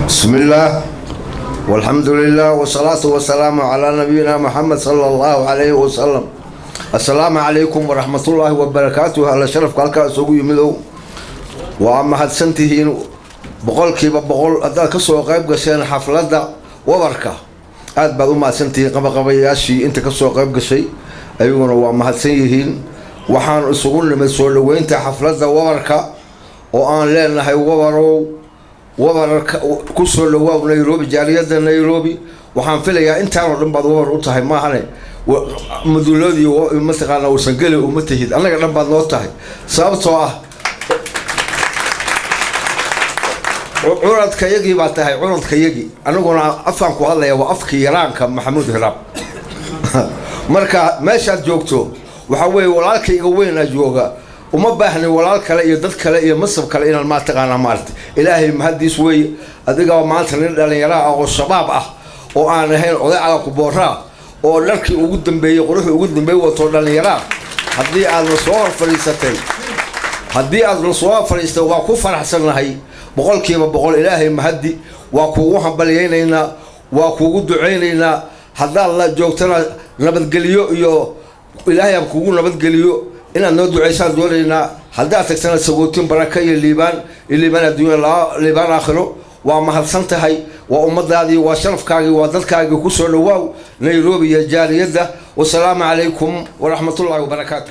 بسم الله والحمد لله والصلاة والسلام على نبينا محمد صلى الله عليه وسلم. السلام عليكم ورحمة الله وبركاته. على شرف halkaa isugu yimidow, waa mahadsantihiin 100%. Haddaad ka soo qayb gasheen xafladda wabarka, aad baad u mahadsantihiin. Qabaqabayaashii inta ka soo qayb gashay ayaguna waa mahadsan yihiin. Waxaan isugu nimid soo dhaweynta xafladda wabarka oo aan leenahay: wabarow, wabar, ku soo dhawaaw Nairobi, jaaliyadda Nairobi. Waxaan filayaa intaanoo dhan baad wabar u tahay, maahane Muduloodii mataqaana Warsangeli uma tihid, annaga dhan baad noo tahay, sababtoo ah curadka yagii baa tahay, curadka yagii. Aniguna afkaan ku hadlaya waa afkii yaraanka Maxamuud Hiraab. Marka meeshaad joogto waxaa weeye walaalkayga weynaa jooga, uma baahni walaal kale iyo dad kale iyo masab kale inaan mataqaanaa maarata. Ilaahay mahadiis weeye, adiga maanta nin dhallinyaro ah oo shabaab ah oo aan ahayn oday caga ku booraa oo dharkii ugu dambeeyey, quruxdii ugu dambeeyey wato, dhallinyaraa haddii aadna soo hor fadhiisatay, haddii aad na soo fadhiistay, waa ku faraxsannahay 100%. Ilaahay mahadi, waa kuugu hambalyaynaynaa, waa kuugu ducaynaynaa. Haddaad la joogtana nabadgeliyo iyo Ilaahay aan kugu nabadgeliyo, inaad noo ducaysaan doonaynaa. Haddaad tagtana sagootin, baraka iyo liibaan iyo liibaan adduunya, liibaan aakhiro. Waa mahadsan tahay, waa ummadaadii, waa sharafkaagii, waa dadkaagii. Kusoo dhawaaw Nairobi iyo jaaliyadda. Wasalaamu calaykum waraxmatullaahi wabarakaatu.